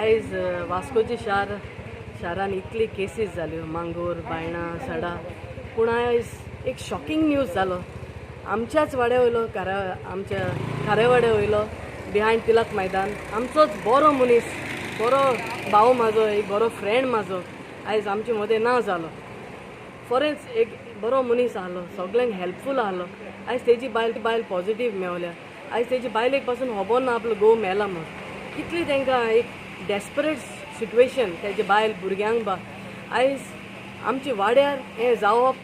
आयज वास्कोचे शारान इतली केसीस जाल्यो, मांगोर, बायणा, सडा. पूण आयज एक शॉकिंग न्यूज जालो. आमच्याच वाड्या वयलो, आमच्या खारेवाड्या वयलो, बिहायंड तिलक मैदान, आमचोच बरो मनीस, बरो भाव म्हाजो, एक बरो फ्रेंड म्हाजो आयज आमचे मदें ना जालो. खरेंच एक बरो मनीस आहलो, सगल्यांक हेल्पफूल आहलो. आयज तेजी बायल पॉझिटीव मेवल्या. आयज तेजी बायलेक पासून खबर ना आपलो घोव मेला म्हूण. कितली तांकां एक डेस्परेट सिट्युएशन, तेजे बायल भुरग्यांक बा. आयज आमच्या वाड्यार हें जावप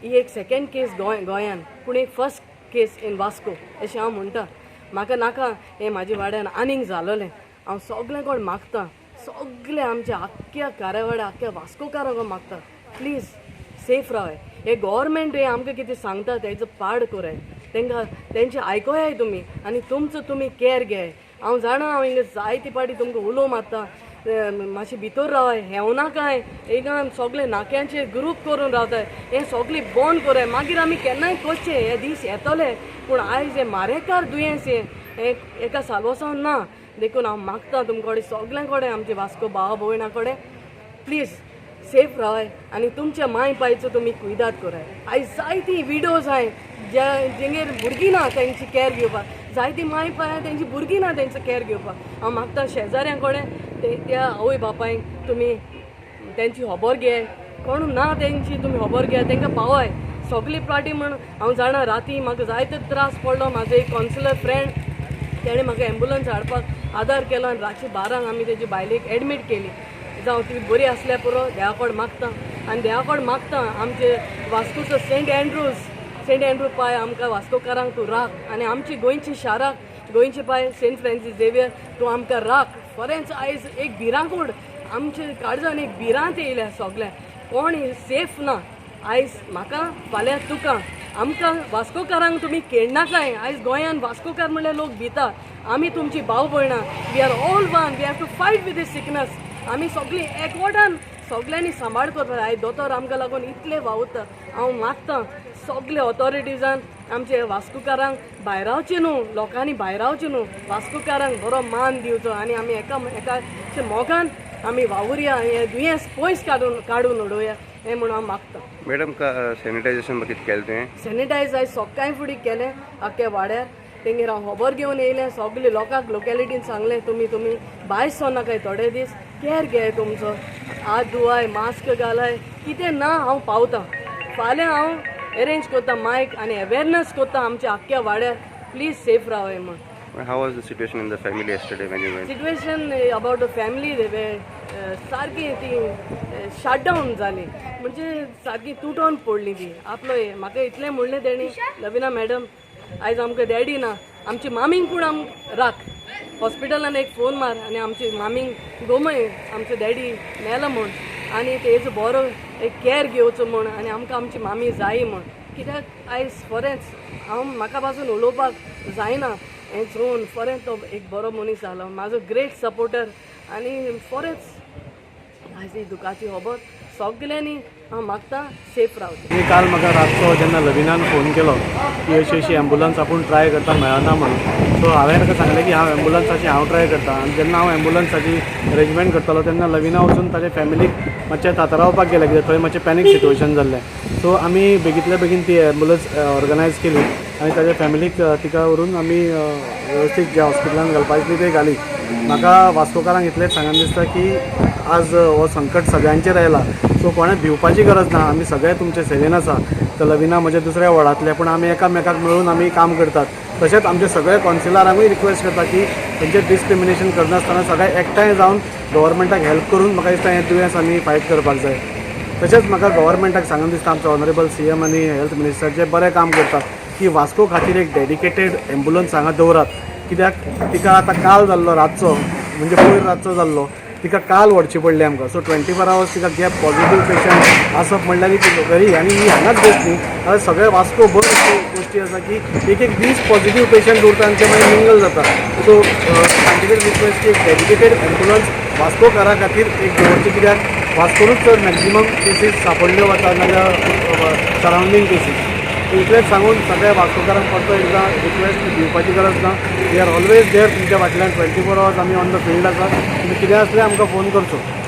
ही एक सेकेंड केस गोंयान, पूण एक फर्स्ट केस इन वास्को अशें हांव म्हणटा. म्हाका नाका हें म्हाज्या वाड्यान आनीक जालोलें. हांव सगळें कोण मागता, सगळे आमच्या आख्ख्या कारेवाड्या, आख्ख्या वास्कोकारांक मागता, प्लीज सेफ रावाय. हे गोवोरमेंट हे आमकां कितें सांगता तेजो पाड कराय, तांकां तेंचे आयकोयाय तुमी आनी तुमचो तुमी केअर घेय. हांव जाणा, हांव हिंगा जायते पाटी तुमकां उलो मारता, मातशें भितर रावाय, हेवनाकाय. हिंगा सगळे नाक्यांचे ग्रूप करून रावताय, हें सगळें बंद कराय. मागीर आमी केन्नाय करचें, हे दीस येतले. पूण आयज हें मारेकार दुयेंस हें एका सालवसांव ना. देखून हांव मागता तुमचे कडेन, सगल्यां कडेन, आमचे वास्को भावा भयणा कडेन, प्लीज सेफ रावाय आनी तुमच्या माय पायचो तुमी कुयदाद कराय. आयज जायतीं विडोज आहाय ज्या जेंगेर भुरगीं ना तेंची कॅर घेवपाक, जायतीं माय पाय आहाय तेंची भुरगीं ना तेंचो कॅर घेवपाक. हांव मागता शेजाऱ्यां कडेन, त्या आवय बापायक तुमी तेंची खबर घे, कोण ना तेंची तुमी खबर घे, तेंकां पावय सगळी पार्टी म्हण. हांव जाणा, राती म्हाका जायतो त्रास पडलो. म्हाजो एक कॉन्सुलर फ्रेंड, तेणें म्हाका एम्बुलंस हाडपाक आदार केलो आनी रातचे 12ंक आमी तेजी बायलेक एडमीट केली. जावं, ती बरी आसल्यार पुरो, देवा मागता आनी देवा मागता आमचे वास्कोचो सेंट एंड्रूज पाय आमकां वास्कोकारांक तूं राख आनी आमची गोंयची शाराक, गोंयचे पाय सेंट फ्रांसीस झेवियर तूं आमकां राख. खरेंच आयज एक भिरांकूळ, आमचे काळजान एक भिरांत येयल्या. सगळ्यांक कोण सेफ ना आयज. म्हाका फाल्यां तुका, आमकां वास्कोकारांक तुमी केळनाकाय. आयज गोंयान वास्कोकार म्हणल्यार लोक भिता. आमी तुमची भाव भयणां. We are all one. We have to fight with this sickness. आमी सगळीं एकवटान सगल्यांनी सांबाळ करपाक. आयज दोतोर आमकां लागून इतले वावुरता. हांव मागता सगळे ऑथॉरिटीजान, आमचे वास्कोकारांक भायरावचें न्हू, लोकांनी भायरावचें न्हू, वास्कोकारांक बरो मान दिवचो आनी आमी एका एकाच्या मोगान आमी वावुरया, हें दुयेंस पयस काडून काडून उडोवया हें म्हणून हांव मागता. मॅडम, सॅनिटायझेशन कितें केलें तुवें? सॅनिटायज आयज सकाळीं फुडें केलें आख्ख्या वाड्यार. तेंगेर हांव खबर घेवन येयलें. सगळे लोकांक लोकेलिटीन सांगलें, तुमी तुमी भायर सरनाकाय थोडे दीस, केअर घेय तुमचो, हात धुवाय, मास्क घालाय. कितें ना हांव पावता. फाल्यां हांव एरेंज करता मायक आनी अवेरनस करता आमच्या आख्ख्या वाड्यार, प्लीज सेफ रावाय म्हूण. How was the situation in the family yesterday when you went? Situation about the family, सारकी ती शटडावन जाली, म्हणजे सारकी तुटोन पडली ती. आपलो म्हाका इतलें म्हणलें तेणी, लविना मॅडम, आयज आमकां डॅडी ना, आमची मामींक पूण आम राख. हॉस्पिटलान एक फोन मार आनी आमची मामींक गोमय आमचो डॅडी मेला म्हूण आनी तेजो बरो एक कॅर घेवचो म्हूण आनी आमकां आमची मामी जाय म्हूण. कित्याक आयज खरेंच हांव म्हाका पासून उलोवपाक जायना हें चोवन. खरेंच तो एक बरो मनीस जालो, म्हाजो ग्रेट सपोर्टर. आनी खरेंच आयज ही दुखाची खबर. सगल्यांनी हांव मागता सेफ रावचें. आनी काल म्हाका रातचो जेन्ना लविनान फोन केलो की अशी अशी एम्बुलन्स आपूण ट्राय करता, मेळना म्हणून, सो हांवें ताका सांगलें की हांव एम्बुलन्साची हांव ट्राय करता. आनी जेन्ना हांव एम्बुलन्साची अरेंजमेंट करतालो तेन्ना लविना वचून ताच्या फॅमिलीक मातशें थातारावपाक गेलें, कित्याक थंय मातशें पॅनीक सिट्युएशन जाल्लें. सो आमी बेगींतल्या बेगीन ती एम्बुलन्स ऑर्गनायज केली आनी ताच्या फॅमिलीक तिका व्हरून आमी वेवस्थीत ज्या हॉस्पिटलान घालपाक आसली ते घाली. म्हाका वास्कोकारांक इतलेंच सांगन दिसता की आज हो संकट सगळ्यांचेर आयला, सो कोणें भिवपाची गरज ना. आमी सगळे तुमचे सेवेन आसा. तर लविना म्हज्या दुसऱ्या वॉर्डांतलें, पूण आमी एकामेकाक मेळून आमी काम करतात. तशेंच आमचे सगळे कौन्सिलरांकूय रिक्वेस्ट करता की खंयचें डिस्क्रिमिनेशन करनासतना सगळे एकठांय जावन गव्हर्मेंटाक हेल्प करून म्हाका दिसता हें दुयेंस आमी फायट करपाक जाय. तशेंच म्हाका गव्हर्मेंटाक सांगून दिसता, आमचो ऑनरेबल सीएम आनी हेल्थ मिनिस्टर जे बरें काम करतात, की वास्को खातीर एक डेडिकेटेड एम्बुलन्स हांगा दवरात, कित्याक तिका आतां काल जाल्लो रातचो, म्हणजे पयर रातचो जाल्लो, तिका काल व्हरची पडली आमकां. सो 24 आवर्स तिका गॅप, पॉझिटीव पेशंट आसप म्हणल्यार एक व्हेरी. आनी ही हांगाच गोश्ट न्ही, जाल्यार सगळे वास्को भर अश्यो गोश्टी आसा की एक एक दीस पॉझिटीव पेशंट उरता आनी ते मागीर मिंगल जाता. सो सायंटिफीक रिक्वेस्ट की एक डेडिकेटेड एम्बुलन्स वास्कोकारा खातीर एक दवरची, कित्याक वास्कोनूच चड मॅक्झिमम केसीस सापडल्यो वता नाजाल्यार सरावंडींग केसीस. इतलेंच सांगून सगळ्या वास्कोकारांक परतो एकदां रिक्वेस्ट दिवपाची गरज ना. We are always there तुमच्या फाटल्यान. 24 आवर्स आमी ऑन the field आसा. तुमी कितें आसलें आमकां फोन करचो.